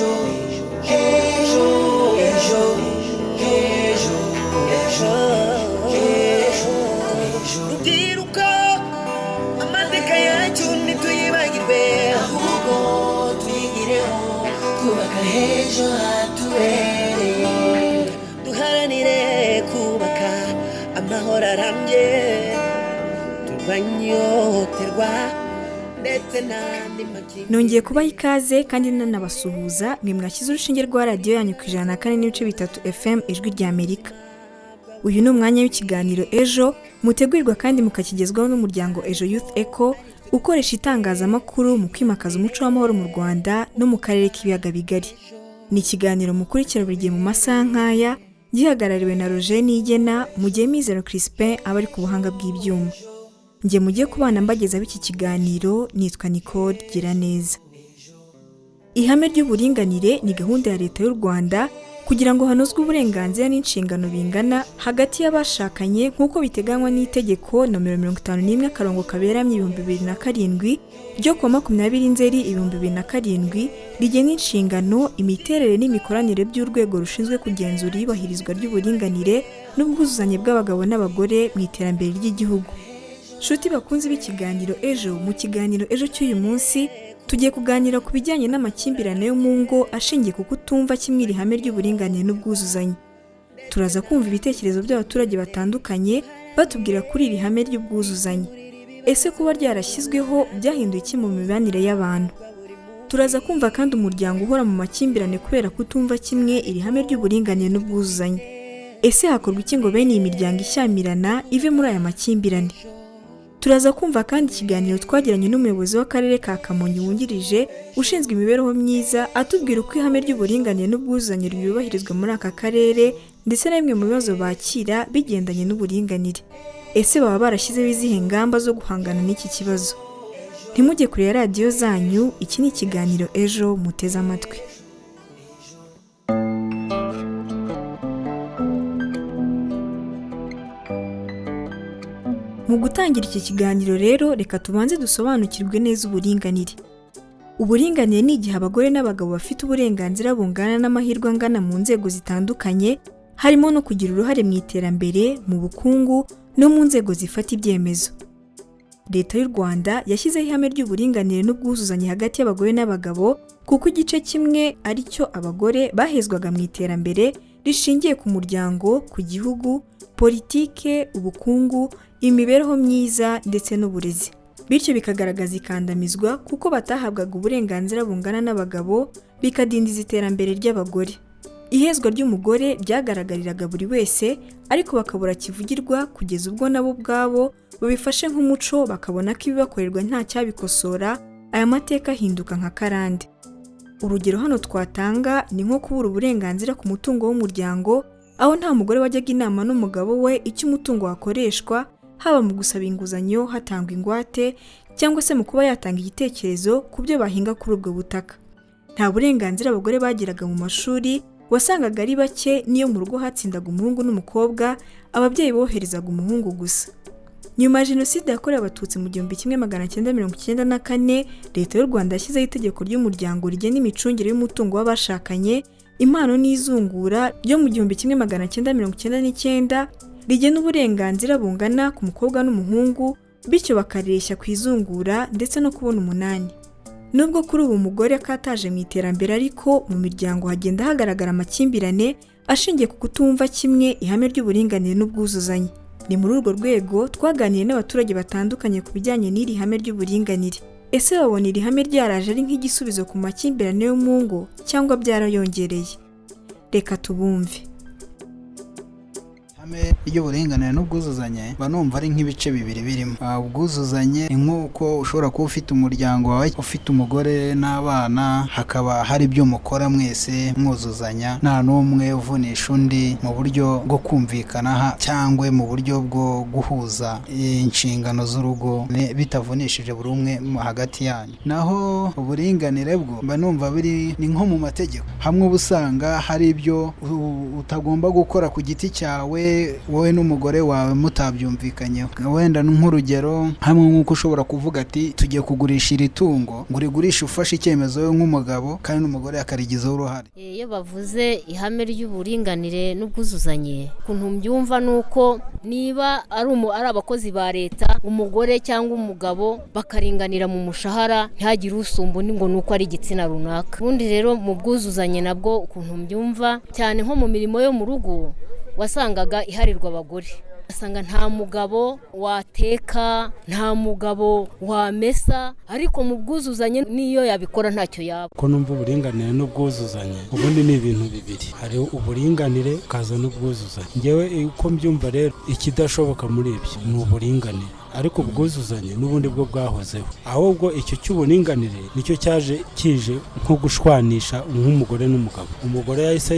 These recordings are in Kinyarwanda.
Ejo, ejo, ejo, ejo, ejo, ejo, ejo. Rubyiruko, amateka yacu ntituyibagirwe, ahubwo tuyigireho twubaka h'ejo hatubereye. Duharanire kubaka amahoro arambye, turwanye ihohoterwa ndetse n'andi makimbirane. Nongeye kubaha ikaze kandi nanabasuhuza mwe mwashyize urushinge rwa radiyo yanyu ku 104.3 FM, Ijwi rya Amerika. Uyu ni umwanya w'ikiganiro Ejo, mutegurirwa kandi mukakigezwaho n'umuryango Ejo Youth Eco, ukoresha itangazamakuru mu kwimakaza umuco w'amahoro mu Rwanda no mu karere k'Ibiyaga Bigari. Ni ikiganiro mukurikira buri gihe mu masaha nk'aya, gihagarariwe na Roger Niyigena, mu gihe Mizero Crispin aba ari ku buhanga bw'ibyuma. Njye mugiye kubana mbagezaho iki kiganiro nitwa Nicole Giraneza. Ihame ry'uburinganire ni gahunda ya Leta y'u Rwanda kugira ngo hanozwe uburenganzira n'inshingano bingana hagati y'abashakanye, nk'uko biteganywa n'itegeko nomero 51/2007 ryo kuwa 20 Nzeri 2007, rigena inshingano, imiterere n'imikoranire by'urwego rushinzwe kugenzura iyubahirizwa ry'uburinganire n'ubwuzuzanye bw'abagabo n'abagore mu iterambere ry'igihugu. Nshuti bakunze b'ikiganiro Ejo, mu kiganiro Ejo cy'uyu munsi tugiye kuganira ku bijyanye n'amakimbirane yo mu ngo ashingiye ku kutumva kimwe iri hame ry'uburinganire n'ubwuzuzanye. Turaza kumva ibitekerezo by'abaturage batandukanye batubwira kuri iri hame ry'ubwuzuzanye. Ese kuba ryarashyizweho byahinduye iki mu mibanire y'abantu? Turaza kumva kandi umuryango uhora mu makimbirane kubera kutumva kimwe iri hame ry'uburinganire n'ubwuzuzanye. Ese hakorwa iki ngo bene iyi miryango ishyamirana ive muri aya makimbirane? Turaza kumva kandi ikiganiro twagiranye n'umuyobozi w'akarere ka Kamonyi wungirije ushinzwe imibereho myiza, atubwira uko ihame ry'uburinganire n'ubwuzuzanye ryubahirizwa muri aka karere, ndetse na bimwe mu bibazo bakira bigendanye n'uburinganire. Ese baba barashyizeho izihe ngamba zo guhangana n'iki kibazo? Ntimujye kure ya radiyo zanyu, iki ni ikiganiro Ejo muteze amatwi. Mu gutangira iki kiganiro rero, reka tubanze dusobanukirwe neza uburinganire. Uburinganire ni igihe abagore n'abagabo bafite uburenganzira bungana n'amahirwe angana mu nzego zitandukanye, harimo no kugira uruhare mu iterambere, mu bukungu no mu nzego zifata ibyemezo. Leta y'u Rwanda yashyizeho ihame ry'uburinganire n'ubwuzuzanye hagati y'abagore n'abagabo, kuko igice kimwe ari cyo abagore bahezwaga mu iterambere rishingiye ku muryango, ku gihugu, politike, ubukungu, imibereho myiza ndetse n'uburezi, bityo bikagaragaza ikandamizwa kuko batahabwaga uburenganzira bungana n'abagabo, bikadindiza iterambere ry'abagore. Ihezwa ry'umugore ryagaragariraga buri wese, ariko bakabura kivugirwa, kugeza ubwo nabo ubwabo babifashe nk'umuco, bakabona ko ibibakorerwa nta cyabikosora. Aya mateka ahinduka nka karande. Urugero hano twatanga ni nko kubura uburenganzira ku mutungo w'umuryango, aho nta mugore wajyaga inama n'umugabo we icyo umutungo wakoreshwa, haba mu gusaba inguzanyo hatangwa ingwate, cyangwa se mu kuba yatanga igitekerezo ku byo bahinga kuri ubwo butaka. Nta burenganzira abagore bagiraga mu mashuri, wasangaga ari bake. N'iyo mu rugo hatsindaga umuhungu n'umukobwa, ababyeyi boherezaga umuhungu gusa. Nyuma ya Jenoside yakorewe Abatutsi mu 1994, Leta y'u Rwanda yashyizeho itegeko ry'umuryango rigena imicungire y'umutungo w'abashakanye, impano n'izungura ryo mu 1999, rigena uburenganzira bungana ku mukobwa n'umuhungu, bityo bakareshya ku izungura ndetse no kubona umunani. Nubwo kuri ubu umugore akataje mu iterambere, ariko mu miryango hagenda hagaragara amakimbirane ashingiye ku kutumva kimwe ihame ry'uburinganire n'ubwuzuzanye. Ni muri urwo rwego twaganiriye n'abaturage batandukanye ku bijyanye n'iri hame ry'uburinganire. Ese babona iri hame ryaraje ari nk'igisubizo ku makimbirane yo mu ngo, cyangwa byarayongereye? Reka tubumve. Ihame ry'uburinganire n'ubwuzuzanye mba numva ari nk'ibice bibiri birimo. Ubwuzuzanye ni nk'uko ushobora kuba ufite umuryango wawe, ufite umugore n'abana, hakaba hari ibyo mukora mwese mwuzuzanya, nta n'umwe uvunisha undi, mu buryo bwo kumvikana cyangwa mu buryo bwo guhuza inshingano z'urugo bitavunishije buri umwe hagati yanyu. Naho uburinganire bwo mba numva biri ni nko mu mategeko, hamwe uba usanga hari ibyo utagomba gukora ku giti cyawe. se wowe n'umugore wawe mutabyumvikanyeho. Wenda nk'urugero hamwe nk'uko ushobora kuvuga ati tugiye kugurisha iri tungo, ngo urigurishe ufashe icyemezo wowe nk'umugabo kandi n'umugore akarigizeho uruhare. Iyo bavuze ihame ry'uburinganire n'ubwuzuzanye, ukuntu mbyumva ni uko niba ari abakozi ba leta, umugore cyangwa umugabo bakaringanira mu mushahara, ntihagire usumba undi ngo ni uko ari igitsina runaka. Ubundi rero mu bwuzuzanye nabwo ukuntu mbyumva cyane, nko mu mirimo yo mu rugo wasangaga iharirwa abagore, ugasanga nta mugabo wateka, nta mugabo wamesa, ariko mu bwuzuzanye n'iyo yabikora ntacyo yaba. Ko numva uburinganire n'ubwuzuzanye ubundi ni ibintu bibiri, hari uburinganire ukaza n'ubwuzuzanye. Ngewe uko mbyumva rero, ikidashoboka muri ibyo ni uburinganire, ariko ubwuzuzanye n'ubundi bwo bwahozeho. Ahubwo icyo cy'uburinganire nicyo cyaje kije nko gushwanisha nk'umugore n'umugabo. Umugore yahise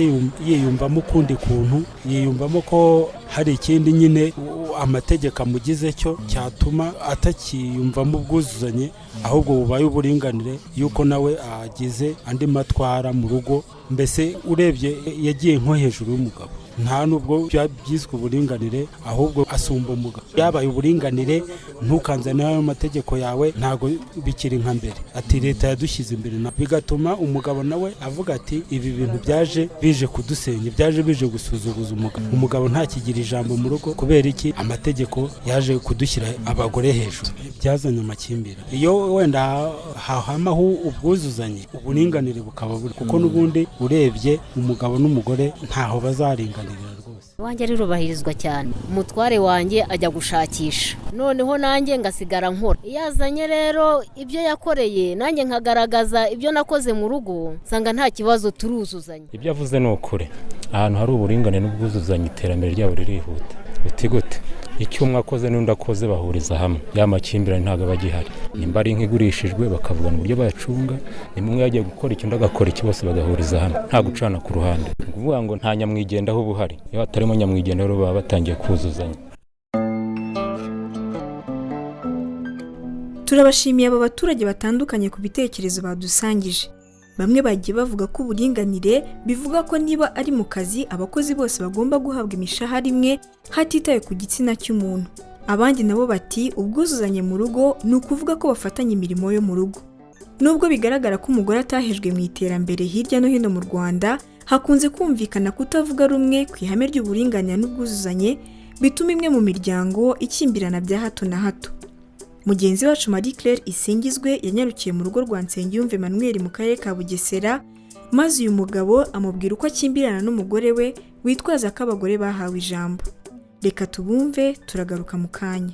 yiyumvamo ukundi kuntu, yiyumvamo ko hari ikindi nyine amategeko amugize cyo cyatuma atakiyumvamo ubwuzuzanye, ahubwo bubaye uburinganire, yuko nawe agize andi matwara mu rugo. Mbese urebye yagiye nko hejuru y'umugabo, nta nubwo byiswe uburinganire, ahubwo asumba umugabo. Yabaye uburinganire, ntukanzane ayo mategeko yawe, ntabwo bikiri nka mbere. Ati leta yadushyize imbere, bigatuma umugabo nawe avuga ati ibi bintu byaje bije kudusenya, byaje bije gusuzuguza umugabo. Umugabo ntakigira ijambo mu rugo kubera iki? Amategeko yaje kudushyira abagore hejuru, byazanye amakimbirane. Iyo wenda hahamaho ubwuzuzanye, uburinganire bukaba buri, kuko n'ubundi urebye umugabo n'umugore ntaho bazaringanira rwose. Iwanjye rirubahirizwa cyane, umutware wanjye ajya gushakisha, noneho nanjye ngasigara nkora. Iyo azanye rero ibyo yakoreye, nanjye nkagaragaza ibyo nakoze mu rugo, nsanga nta kibazo, turuzuzanya. Ibyo avuze ni ukuri, ahantu hari uburinganire n'ubwuzuzanye iterambere ryabo ririhuta. Uti gute? Icyo umwe akoze n'undi akoze bahuriza hamwe, ya makimbirane ntabwo aba agihari. Nimba ari inka igurishijwe bakavugana uburyo bayacunga, nimba umwe yagiye gukora iki undi agakora iki, bose bagahuriza hamwe, nta gucana ku ruhande. Ni ukuvuga ngo nta nyamwigendaho uba uhari. Iyo hatarimo nyamwigendaho baba batangiye kuzuzanya. Turabashimiye aba baturage batandukanye ku bitekerezo badusangije. Bamwe bagiye bavuga ko uburinganire bivuga ko niba ari mu kazi abakozi bose bagomba guhabwa imishahara imwe hatitawe ku gitsina cy'umuntu. Abandi nabo bati ubwuzuzanye mu rugo ni ukuvuga ko bafatanya imirimo yo mu rugo. Nubwo bigaragara ko umugore atahejwe mu iterambere hirya no hino mu Rwanda, hakunze kumvikana kutavuga rumwe ku ihame ry'uburinganire n'ubwuzuzanye, bituma imwe mu miryango ikimbirana bya hato na hato. Mugenzi wacu Marie Claire Isingizwe yanyarukiye mu rugo rwa Nsengiyumva Emmanuel mu karere ka Bugesera, maze uyu mugabo amubwira uko akimbirana n'umugore we witwaza ko abagore bahawe ijambo. Reka tubumve, turagaruka mu kanya.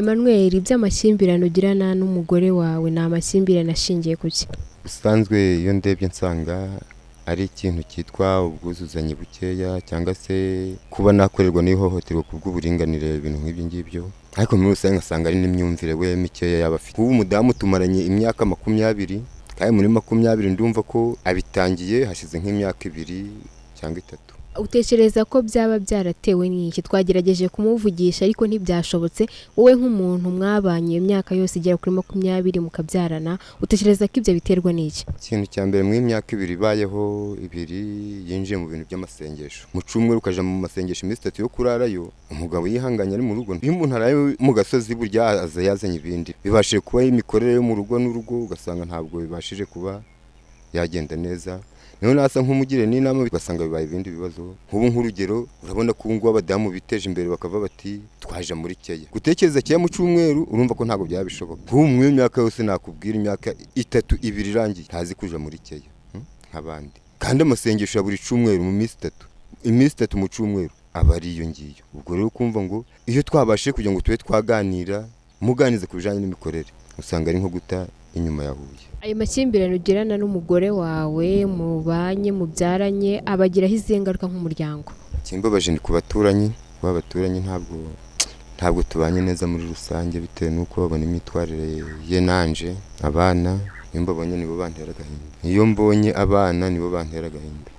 Emmanuel, iby'amakimbirane ugirana n'umugore wawe ni amakimbirane ashingiye ku ki? Ubusanzwe iyo ndebye nsanga ari ikintu cyitwa ubwuzuzanye bukeya, cyangwa se kuba nakorerwa n'ihohoterwa ku bw'uburinganire, ibintu nk'ibyo ngibyo. Ariko muri rusange ngasanga ari n'imyumvire we mikeya yaba afite. Ubu umudamu tumaranye imyaka 20, kandi muri 20 ndumva ko abitangiye hashize nk'imyaka 2 cyangwa 3. Utekereza ko byaba byaratewe n'iki? Twagerageje kumuvugisha ariko ntibyashobotse. Wowe nk'umuntu mwabanye imyaka yose igera kuri 20 mukabyarana, utekereza ko ibyo biterwa n'iki? Ikintu cya mbere, mu myaka 2 ibayeho, 2 yinjiye mu bintu by'amasengesho. Mu cyumweru ukaja mu masengesho iminsi 3 yo kurarayo, umugabo yihanganye ari mu rugo. Iyo umuntu araye mu gasozi burya aza yazanye ibindi, bibashije kuba imikorere yo mu rugo n'urugo, ugasanga ntabwo bibashije kuba yagenda neza. Niho nasa nk'umugire n'inama ugasanga bibaye ibindi bibazo. Nk'ubu nk'urugero, urabona ko ubu ngubu abadamu biteje imbere bakava bati twaje muri keya. Gutekereza keya mu cyumweru urumva ko ntabwo byaba bishoboka. Nk'ubu mu myaka yose nakubwira imyaka 3 2 irangiye ntazi kuja muri keya nk'abandi. Kandi amasengesho ya buri cyumweru mu minsi 3, iminsi 3 mu cyumweru aba ari iyo ngiyo. Ubwo rero kumva ngo iyo twabashije kugira ngo tube twaganira, muganize ku bijanye n'imikorere, usanga ari nko guta inyuma ya Huye. Ayo makimbirane ugirana n'umugore wawe mubanye mubyaranye abagiraho izihe ngaruka nk'umuryango? Ikimbabaje ni ku baturanyi, kuba abaturanyi ntabwo tubanye neza muri rusange, bitewe n'uko babona imyitwarire ye nanje. Abana iyo mbabonye nibo bantera agahinda, iyo mbonye abana nibo bantera agahinda.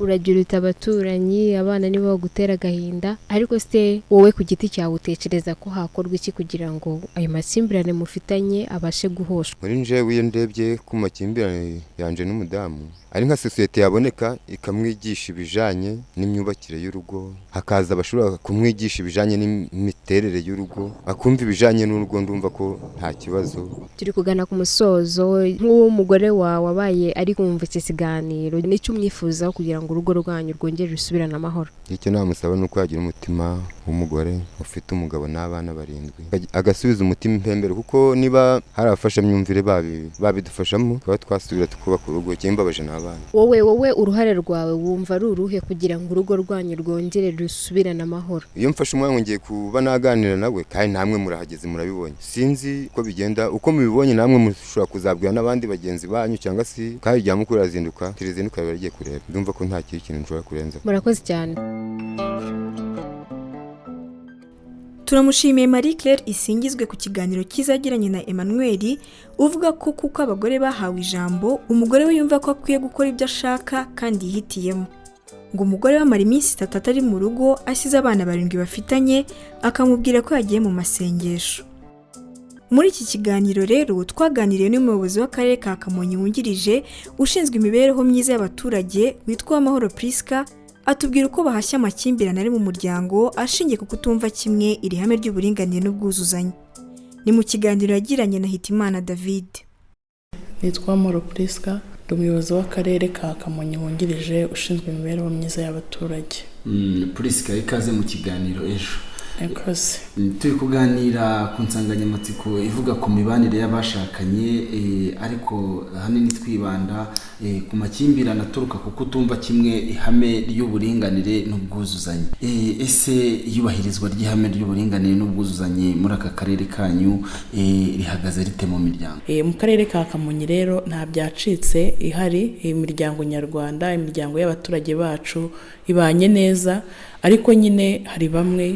Uragira uti abaturanyi, abana nibo bagutera agahinda, ariko se wowe ku giti cyawe utekereza ko hakorwa iki kugira ngo ayo makimbirane mufitanye abashe guhoshwa? Muri njyewe, iyo ndebye ku makimbirane yanje n'umudamu, ari nka sosiyete yaboneka ikamwigisha ibijanye n'imyubakire y'urugo, hakaza abashobora kumwigisha ibijanye n'imiterere y'urugo, akumva ibijanye n'urugo, ndumva ko nta kibazo. Turi kugana ku musozo. Nk'uwo mugore wawe abaye ari kumva iki kiganiro, nicyo umwifuzaho kugira ngo urugo rwanyu rwongere rusubirane amahoro? Icyo namusaba ni uko yagira umutima w'umugore ufite umugabo n'abana barindwi, agasubiza umutima impembero, kuko niba hari abafashamyumvire babidufashamo, tukaba twasubira tukubaka urugo. Ikimbabaje ni abana. Wowe uruhare rwawe wumva ari uruhe kugira ngo urugo rwanyu rwongere rusubirane amahoro? Iyo mfashe umwanya ngiye kuba naganira nawe, kandi namwe murahageze murabibonye, sinzi uko bigenda, uko mubibonye namwe mushobora kuzabwira n'abandi bagenzi banyu, cyangwa se kandi rya mukuru arazinduka, tirizinduka riba rigiye kureba. Ndumva ko nta kindi kintu nshobora kurenza. Murakoze cyane. Turamushimiye Marie Claire Isingizwe ku kiganiro cyiza yagiranye na Emmanuel, uvuga ko kuko abagore bahawe ijambo, umugore we yumva ko akwiye gukora ibyo ashaka kandi yihitiyemo. Ngo umugore we amara iminsi 3 atari mu rugo, asize abana 7 bafitanye, akamubwira ko yagiye mu masengesho. Muri iki kiganiro rero twaganiriye n'umuyobozi w'akarere ka Kamonyi wungirije ushinzwe imibereho myiza y'abaturage witwa Amahoro Priska, atubwira uko bahashya amakimbirane ari mu muryango ashingiye ku kutumva kimwe iri hame ry'uburinganire n'ubwuzuzanye. Ni mu kiganiro yagiranye na Hitimana David. Nitwa Amahoro Priska, ndi umuyobozi w'akarere ka Kamonyi wungirije ushinzwe imibereho myiza y'abaturage. Priska, ikaze mu kiganiro Ejo. Murakoze. Turi kuganira ku nsanganyamatsiko ivuga ku mibanire y'abashakanye, ariko ahanini twibanda ku makimbirane aturuka ku kutumva kimwe ihame ry'uburinganire n'ubwuzuzanye. Ese iyubahirizwa ry'ihame ry'uburinganire n'ubwuzuzanye muri aka karere kanyu rihagaze rite mu miryango? Mu karere ka Kamonyi rero nta byacitse ihari, imiryango nyarwanda, imiryango y'abaturage bacu ibanye neza, ariko nyine hari bamwe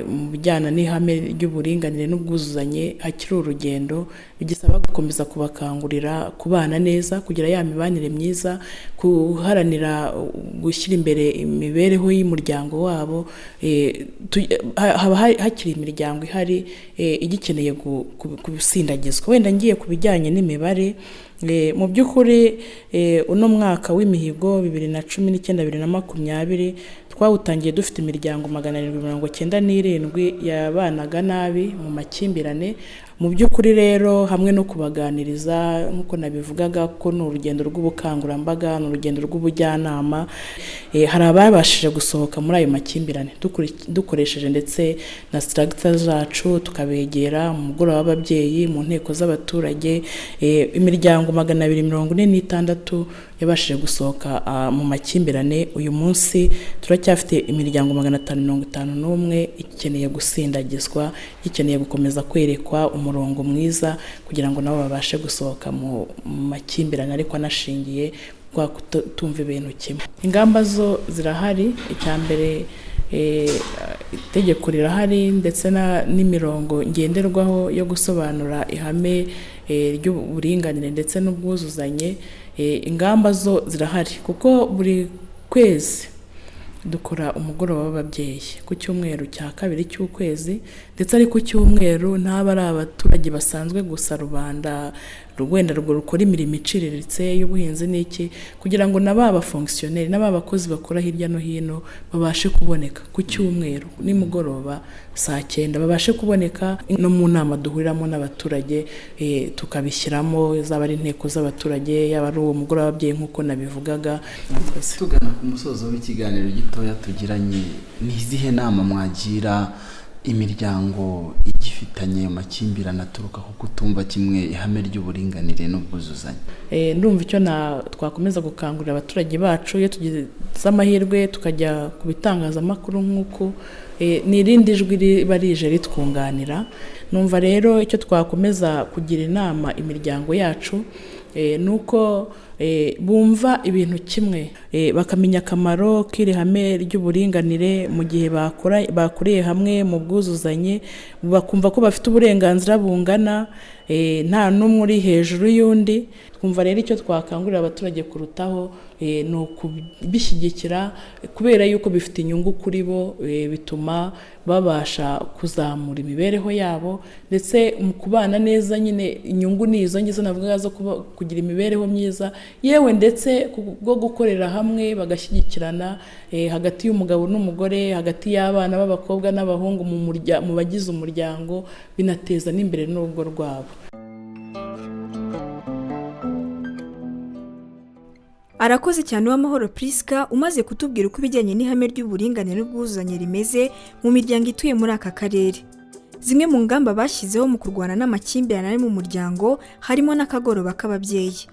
mu bijyana n'ihame ry'uburinganire n'ubwuzuzanye hakiri urugendo, bigisaba gukomeza kubakangurira kubana neza, kugira ya mibanire myiza, guharanira gushyira imbere imibereho y'umuryango wabo. Haba hakiri imiryango ihari igikeneye gusindagizwa. Wenda ngiye ku bijyanye n'imibare, mu by'ukuri uno mwaka w'imihigo 2019-2020 twawutangiye dufite imiryango 797 yabanaga nabi mu makimbirane. Mu by'ukuri rero hamwe no kubaganiriza nk'uko nabivugaga, ko ni urugendo rw'ubukangurambaga, ni urugendo rw'ubujyanama, hari ababashije gusohoka muri ayo makimbirane dukoresheje ndetse na structure zacu, tukabegera mu mugoroba w'ababyeyi, mu nteko z'abaturage. Imiryango 246 yabashije gusohoka mu makimbirane. Uyu munsi turacyafite imiryango 551 ikeneye gusindagizwa, ikeneye gukomeza kwerekwa umurongo mwiza kugira ngo nabo babashe gusohoka mu makimbirane, ariko anashingiye kwa kutumva ibintu kimwe. Ingamba zo zirahari. Icya mbere, itegeko rirahari ndetse n'imirongo ngenderwaho yo gusobanura ihame ry'uburinganire ndetse n'ubwuzuzanye. Ingamba zo zirahari kuko buri kwezi dukora umugoroba w'ababyeyi ku cyumweru cya kabiri cy'ukwezi, ndetse ari ku cyumweru ntaba ari abaturage basanzwe gusa, rubanda wenda rukora imirimo iciriritse y'ubuhinzi n'iki, kugira ngo na ba bafonkisiyoneri na ba bakozi bakora hirya no hino babashe kuboneka ku cyumweru nimugoroba saa 9, babashe kuboneka no mu nama duhuriramo n'abaturage, tukabishyiramo, zaba ari inteko z'abaturage, yaba ari uwo mugoroba w'ababyeyi nk'uko nabivugaga. Tugana ku musozo w'ikiganiro gitoya tugiranye, ni izihe nama mwagira imiryango igifitanye amakimbirane aturuka ku kutumva kimwe ihame ry'uburinganire n'ubwuzuzanye? Ndumva icyo twakomeza gukangurira abaturage bacu, iyo tugize amahirwe tukajya ku bitangazamakuru nk'uko ni irindi jwi riba rije ritwunganira. Numva rero icyo twakomeza kugira inama imiryango yacu nuko bumva ibintu kimwe, bakamenya akamaro k'iri hame ry'uburinganire mu gihe bakoreye hamwe mu bwuzuzanye, bakumva ko bafite uburenganzira bungana. nta n'umwe uri hejuru y'undi. Twumva rero icyo twakangurira abaturage kurutaho ni ukubishyigikira, kubera yuko bifite inyungu kuri bo, bituma babasha kuzamura imibereho yabo, ndetse mu kubana neza nyine inyungu ni izo ngizo navuga zo kugira imibereho myiza, yewe ndetse bwo gukorera hamwe bagashyigikirana hagati y'umugabo n'umugore, hagati y'abana b'abakobwa n'abahungu, mu bagize umuryango, binateza n'imbere n'urugo rwabo. Arakoze cyane Uwamahoro Priska umaze kutubwira uko ibijyanye n'ihame ry'uburinganire n'ubwuzuzanye rimeze mu miryango ituye muri aka karere. Zimwe mu ngamba bashyizeho mu kurwana n'amakimbirane ari mu muryango harimo n'akagoroba k'ababyeyi.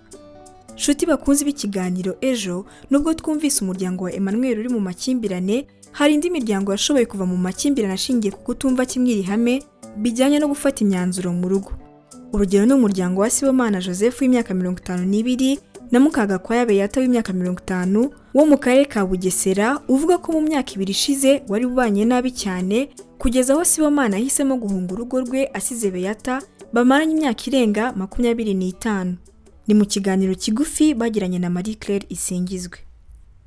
Nshuti bakunze b'ikiganiro Ejo, nubwo twumvise umuryango wa Emmanuel uri mu makimbirane, hari indi miryango yashoboye kuva mu makimbirane ashingiye ku kutumva kimwe iri hame bijyanye no gufata imyanzuro mu rugo. Urugero ni umuryango wa Sibomana Joseph w'imyaka 52 na Mukagakwaya Beata w'imyaka 50 wo mu karere ka Bugesera, uvuga ko mu myaka 2 ishize wari ubanye nabi cyane kugeza aho Sibomana yahisemo guhunga urugo rwe asize Beata bamaranye imyaka irenga 25. Ni mu kiganiro kigufi bagiranye na Marie Claire Isingizwe.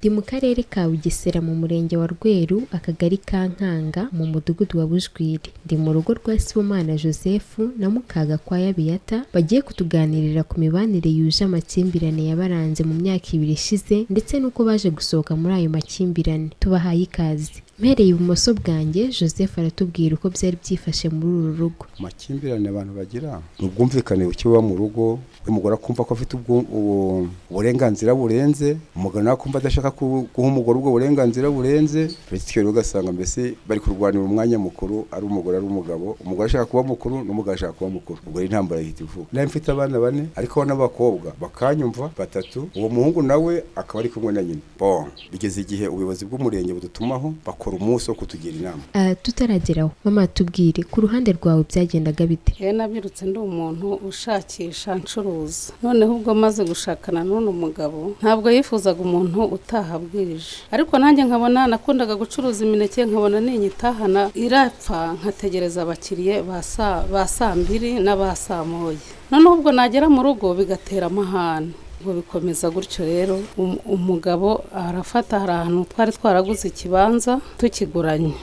Ndi mu karere ka Bugesera mu murenge wa Rweru, akagari ka Nkanga, mu mudugudu wa Bujwiri. Ndi mu rugo rwa Sibomana Joseph na Mukagakwaya Beata bagiye kutuganirira ku mibanire yuje amakimbirane yabaranze mu myaka 2 ishize, ndetse n'uko baje gusohoka muri ayo makimbirane. Tubahaye ikaze. Mpereye ibumoso bwanjye, Joseph aratubwira uko byari byifashe muri uru rugo. Amakimbirane abantu bagira ni ubwumvikane buke buba mu rugo, umugore akumva ko afite uburenganzira burenze, umugabo nawe akumva adashaka guha umugore ubwo burenganzira burenze, bityo rero ugasanga mbese bari kurwanira umwanya mukuru, ari umugore ari umugabo, umugore ashaka kuba mukuru n'umugabo ashaka kuba mukuru, ubwo rero intambara ihita ivuka. Nari mfite abana 4 ariko abana b'abakobwa bakanyumva 3, uwo muhungu nawe akaba ari kumwe na nyina. Bon, bigeze igihe ubuyobozi bw'umurenge budutumaho bakora umunsi wo kutugira inama. Tutarageraho, mama tubwire ku ruhande rwawe byagendaga bite? Nabyirutse ndi umuntu ushakisha ncuruza, noneho ubwo maze gushakana n'uno mugabo ntabwo yifuzaga umuntu utahabwirije, ariko nanjye nkabona nakundaga gucuruza imineke, nkabona ninyitahana irapfa, nkategereza abakiriye ba saa 2 n'aba saa 1, noneho ubwo nagera mu rugo bigatera amahane. Ubwo bikomeza gutyo rero, umugabo arafata, hari ahantu twari twaraguze ikibanza tukiguranye,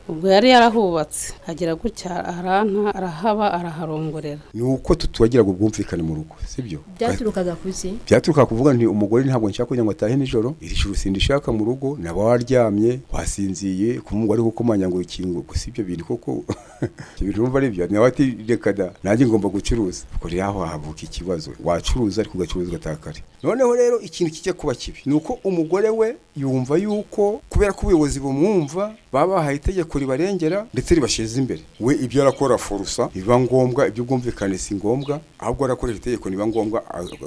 ubwo yari yarahubatse agira gutya aranta arahaba araharongorera. Ni uko tutubagiraga ubwumvikane mu rugo, sibyo? Byaturukaga kuki? Byaturuka kuvuga nti umugore ntabwo nshaka kugira ngo atahe nijoro, iri joro sindishaka mu rugo, naba waryamye wasinziye, kumugore ari gukomanya ngo ikingo, gusa ibyo bintu koko ibyo bintu urumva ari byo, nawe ati reka da nanjye ngomba gucuruza. Ubwo rero aho havuka ikibazo, wacuruza ariko ugacuruza ugatakare. Noneho rero ikintu kijya kuba kibi ni uko umugore we yumva yuko kubera ko ubuyobozi bumwumva babahaye itegeko ribarengera ndetse ribashize imbere, we ibyo arakora forusa biba ngombwa, ibyo bwumvikane si ngombwa, ahubwo arakoresha itegeko niba ngombwa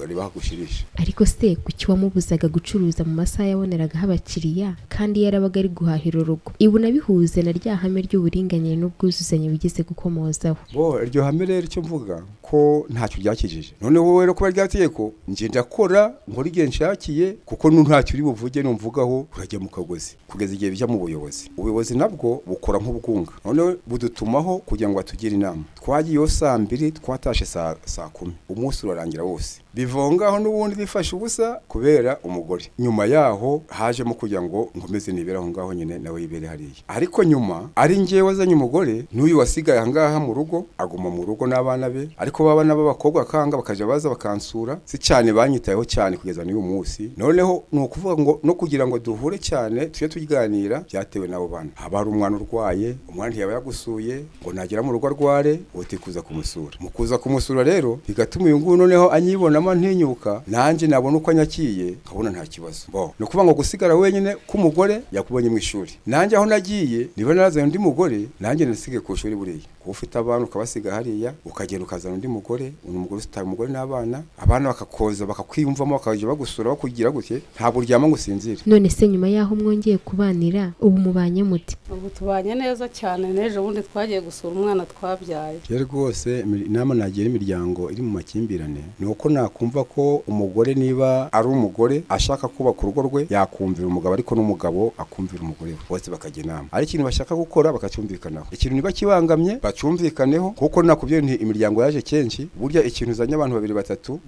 ribahagushirisha. Ariko se kuki wamubuzaga gucuruza mu masaha yaboneragaho abakiriya kandi yarabaga ari guhahira urugo? Ibu nabihuze na rya hame ry'uburinganire n'ubwuzuzanye bigeze gukomozaho. Bo iryo hame rero icyo mvuga ko ntacyo byakijije. Noneho wowe rero kuba rya tegeko nje ndakora nkora igihe nshakiye, kuko ntacyo uri buvuge numvugaho urajya mu kagozi kugeza igihe bijya mu buyobozi. Ubuyobozi nabwo bukora nk'ubwunga, noneho budutumaho kugira ngo batugire inama. Twagiyeyo saa 2 twatashe saa 10, umunsi urarangira wose bivongaho n'ubundi bifashe ubusa kubera umugore. Nyuma yaho hajemo kugira ngo nkomeze nibere aho ngaho nyine nawe yibere hariya, ariko nyuma ari njyewe wazanye umugore n'uyu wasigaye aha ngaha mu rugo aguma mu rugo n'abana be, ariko babana b'abakobwa kanga bakaja baza bakansura, si cyane banyitayeho cyane kugeza n'uyu munsi. Noneho ni ukuvuga ngo no kugira ngo duhure cyane tujye tuganira byatewe n'abo bana. Haba hari umwana urwaye, umwana ntiyaba yagusuye ngo nagera mu rugo arware uti kuza kumusura. Mu kuza kumusura rero bigatuma uyu nguyu noneho anyibonamo ntinyuka, nanjye nabona uko anyakiye nkabona nta kibazo. Bo ni ukuvuga ngo gusigara wenyine k'umugore yakubonye mu ishuri, nanjye aho nagiye niba narazanye undi mugore nanjye nasigaye ku ishuri. Buriya kuba ufite abana ukabasiga hariya ukagenda ukazana undi mugore, umugore usitara umugore n'abana, abana bakakoza bakakwiyumvamo bakajya bagusura bakugira gutye, ntabwo uryama ngo usinzire. None se nyuma yaho mwongeye kubanira ubu mubanye mute? Ubu tubanye neza cyane, n'ejo bundi twagiye gusura umwana twabyaye. Rero rwose inama nagira imiryango iri mu makimbirane ni uko nakumva ko umugore niba ari umugore ashaka kubaka urugo rwe yakumvira umugabo, ariko n'umugabo akumvira umugore we, bose bakajya inama. Ari ikintu bashaka gukora bakacyumvikanaho, ikintu niba kibangamye Bacyumvikaneho, kuko nakubwiye nti imiryango yaje kenshi. Burya ikintu uzanye abantu babiri batatu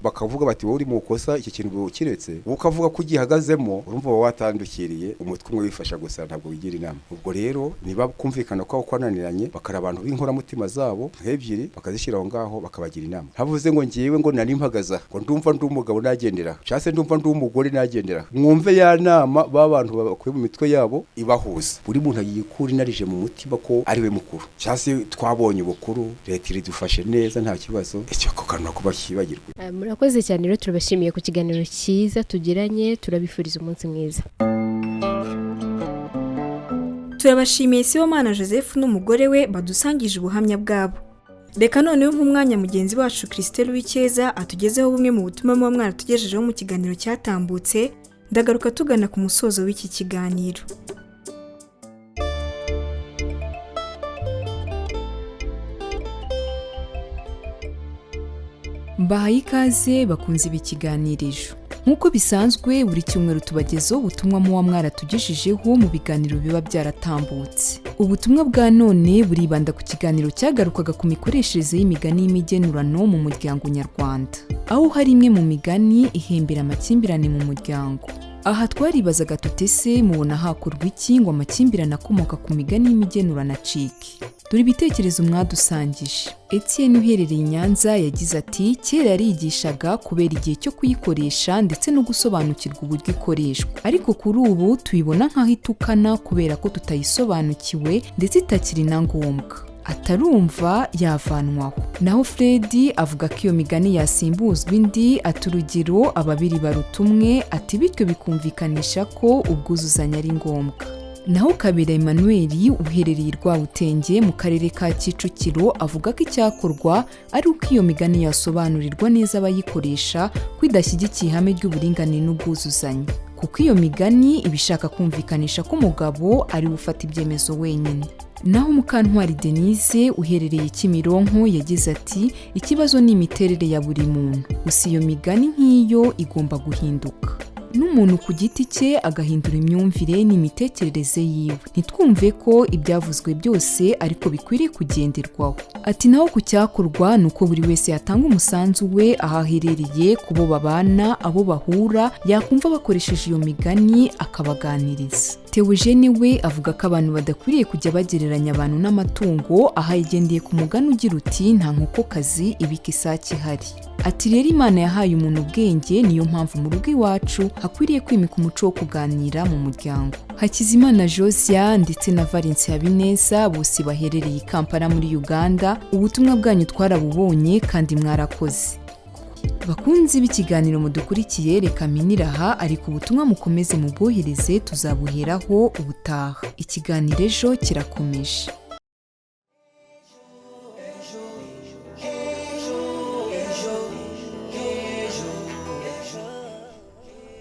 bakavuga bati wowe uri mu kosa, iki kintu ukiretse, wowe ukavuga ko ugihagazemo, urumva uba watandukiriye. Umutwe umwe wifasha gusa, ntabwo wigira inama. Ubwo rero niba kumvikana ko kwananiranye, bakara abantu b'inkoramutima zabo nk'ebyiri, bakazishyira aho ngaho, bakabagira inama. Havuze ngo ngewe ngo nari mpagaze aha, ngo ndumva ndi umugabo nagendera, cyangwa se ndumva ndi umugore nagendera. Mwumve ya nama ba bantu bakuye mu mitwe yabo ibahuza. Buri muntu yikura inarije mu mutima ko ari we mukuru, cyangwa se twabonye ubukuru, leta iridufashe neza, nta kibazo. Icyo ako kantu nako bakibagirwe. Murakoze cyane rero, turabashimiye ku kiganiro cyiza tugiranye, turabifuriza umunsi mwiza. Turabashimiye Sibomana Joseph n'umugore we badusangije ubuhamya bwabo. Reka noneho nk'umwanya mugenzi wacu Christelle Uwicyeza atugezeho bumwe mu butumwa muba mwaratugejejeho mu kiganiro cyatambutse. Ndagaruka tugana ku musozo w'iki kiganiro. Mbahaye ikaze bakunze ibi kiganirijo. Nk'uko bisanzwe, buri cyumweru tubagezaho ubutumwa muba mwaratugejejeho mu biganiro biba byaratambutse. Ubutumwa bwa none buribanda ku kiganiro cyagarukaga ku mikoreshereze y'imigani y'imigenurano mu muryango nyarwanda, aho hari imwe mu migani ihembera amakimbirane mu muryango. Aha twaribazaga tuti ese mubona hakorwa iki ngo amakimbirane akomoka ku migani y'imigenurano acike? Dore ibitekerezo mwadusangije. Etienne uherereye i Nyanza yagize ati kera yarigishaga kubera igihe cyo kuyikoresha ndetse no gusobanukirwa uburyo ikoreshwa, ariko kuri ubu tuyibona nk'aho itukana kubera ko tutayisobanukiwe ndetse itakiri na ngombwa, atarumva yavanwaho. Naho Fred avuga ko iyo migani yasimbuzwa indi, ati urugero ababiri baruta umwe, ati bityo bikumvikanisha ko ubwuzuzanye ari ngombwa. Naho Kabera Emmanuel uherereye i Rwabutenge mu karere ka Kicukiro avuga ko icyakorwa ari uko iyo migani yasobanurirwa neza abayikoresha ko idashyigikiye ihame ry'uburinganire n'ubwuzuzanye, kuko iyo migani iba ishaka kumvikanisha ko umugabo ari we ufata ibyemezo wenyine. Naho Mukantwari Denise uherereye Kimironko yagize ati ikibazo ni imiterere ya buri muntu, gusa iyo migani nk'iyo igomba guhinduka, n'umuntu ku giti cye agahindura imyumvire n'imitekerereze yiwe, ntitwumve ko ibyavuzwe byose ariko bikwiriye kugenderwaho. Ati naho ku cyakorwa ni uko buri wese yatanga umusanzu we aho aherereye, ku bo babana, abo bahura, yakumva bakoresheje iyo migani akabaganiriza. Theogene we avuga ko abantu badakwiriye kujya bagereranya abantu n'amatungo, aho yagendeye ku mugani ugira uti nta nkokokazi ibika isake ihari. Ati rero Imana yahaye umuntu ubwenge, niyo mpamvu mu rugo iwacu hakwiriye kwimika umuco wo kuganira mu muryango. Hakizimana Josia ndetse na Valence Habineza bose baherereye i Kampala muri Uganda, ubutumwa bwanyu twarabubonye kandi mwarakoze. Bakunzi b'ikiganiro mudukurikiye, reka mpinire aha, ariko ubutumwa mukomeze mubwohereze, tuzabuheraho ubutaha. Ikiganiro ejo kirakomeje.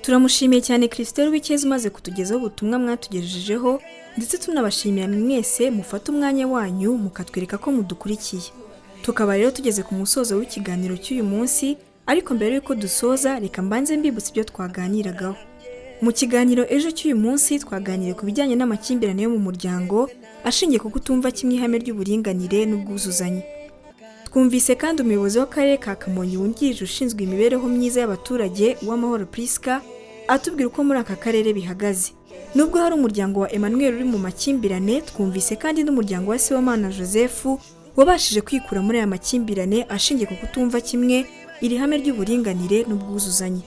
Turamushimiye cyane Christelle Uwicyeza umaze kutugezaho ubutumwa mwatugejejeho, ndetse tunabashimira mwese mufata umwanya wanyu mukatwereka ko mudukurikiye. Tukaba rero tugeze ku musozo w'ikiganiro cy'uyu munsi, ariko mbere y'uko dusoza reka mbanze mbibutse ibyo twaganiragaho. Mu kiganiro ejo cy'uyu munsi twaganiriye ku bijyanye n'amakimbirane yo mu muryango ashingiye ku kutumva kimwe ihame ry'uburinganire n'ubwuzuzanye. Twumvise kandi umuyobozi w'akarere ka Kamonyi wungirije ushinzwe imibereho myiza y'abaturage, Uwamahoro Prisca, atubwira uko muri aka karere bihagaze. Nubwo hari umuryango wa Emmanuel uri mu makimbirane, twumvise kandi n'umuryango wa Sibomana Joseph wabashije kwikura muri aya makimbirane ashingiye ku kutumva kimwe iri hame ry'uburinganire n'ubwuzuzanye.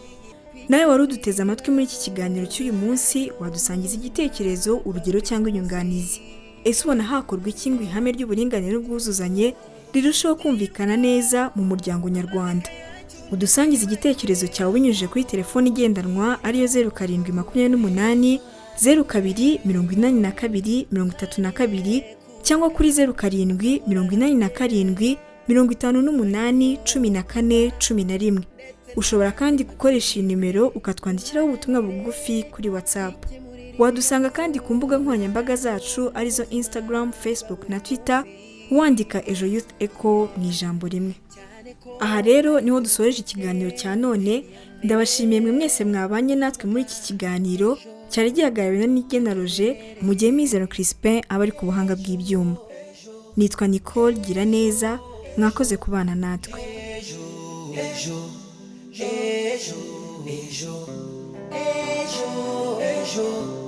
Nawe wari uduteze amatwi muri iki kiganiro cy'uyu munsi, wadusangiza igitekerezo, urugero cyangwa inyunganizi. Ese ubona hakorwa iki ngo ihame ry'uburinganire n'ubwuzuzanye rirusheho kumvikana neza mu muryango nyarwanda? Udusangize igitekerezo cyawe binyujije kuri telefoni igendanwa ariyo 0728 02 82 32, cyangwa kuri 07 87 58 14 11. Ushobora kandi gukoresha iyi nimero ukatwandikiraho ubutumwa bugufi kuri WhatsApp. Wadusanga kandi ku mbuga nkoranyambaga zacu arizo Instagram, Facebook na Twitter, wandika Ejo Youth Echo mu ijambo rimwe. Aha rero niho dusoreje ikiganiro cya none. Ndabashimiye mwe mwese mwabanye natwe muri iki kiganiro cyari gihagarariwe na Nigena Roger, mu gihe Mizero Crispin aba ari ku buhanga bw'ibyuma. Nitwa Nicole Giraneza, mwakoze kubana natwe. Ejo, ejo, ejo, ejo, ejo.